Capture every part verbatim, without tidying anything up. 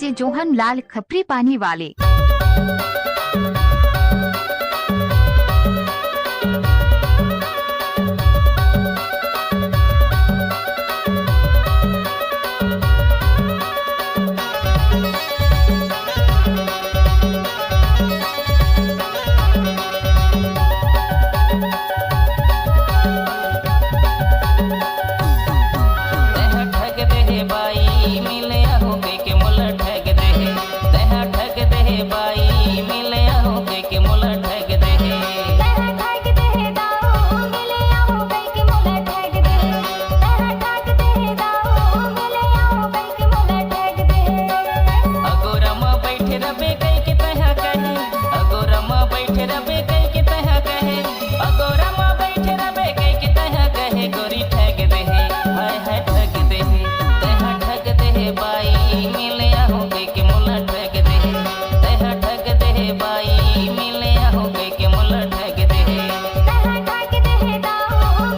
DJ Johan लाल खपरी पानी वाले। तैं हा ठग दे हे बाई, मिले आहूं कहिके मोला ठग दे हे। तैं हा ठग दे हे बाई, मिले आहूं कहिके मोला ठग दे हे। तैं हा ठग दे हे दाऊ, मिले आहूं कहिके मोला ठग दे हे। तैं हा ठग दे हे दाऊ, मिले आहूं कहिके मोला ठग दे हे। अगोरा म बइठे रबे कहिके तैं हा कहे, अगोरा म बइठे रबे कहिके तैं हा कहे, अगोरा म बइठे रबे कहिके तैं हा कहे, गोरी ठग दे हे, हाय हाय ठग दे हे, तैं हा ठग दे हे बाई, मिले आहूं कहिके मोला ठग दे हे, तैं हा ठग दे हे बाई, मिले आहूं कहिके मोला ठग दे हे। तैं हा ठग दे हे दाऊ,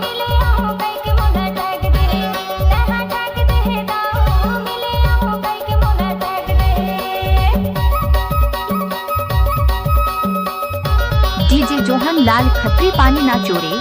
मिले आहूं कहिके मोला ठग दे हे, तैं हा ठग दे हे दाऊ, मिले आहूं कहिके मोला ठग दे हे। डीजे जोहन लाल खपरी पानी ना चोरे।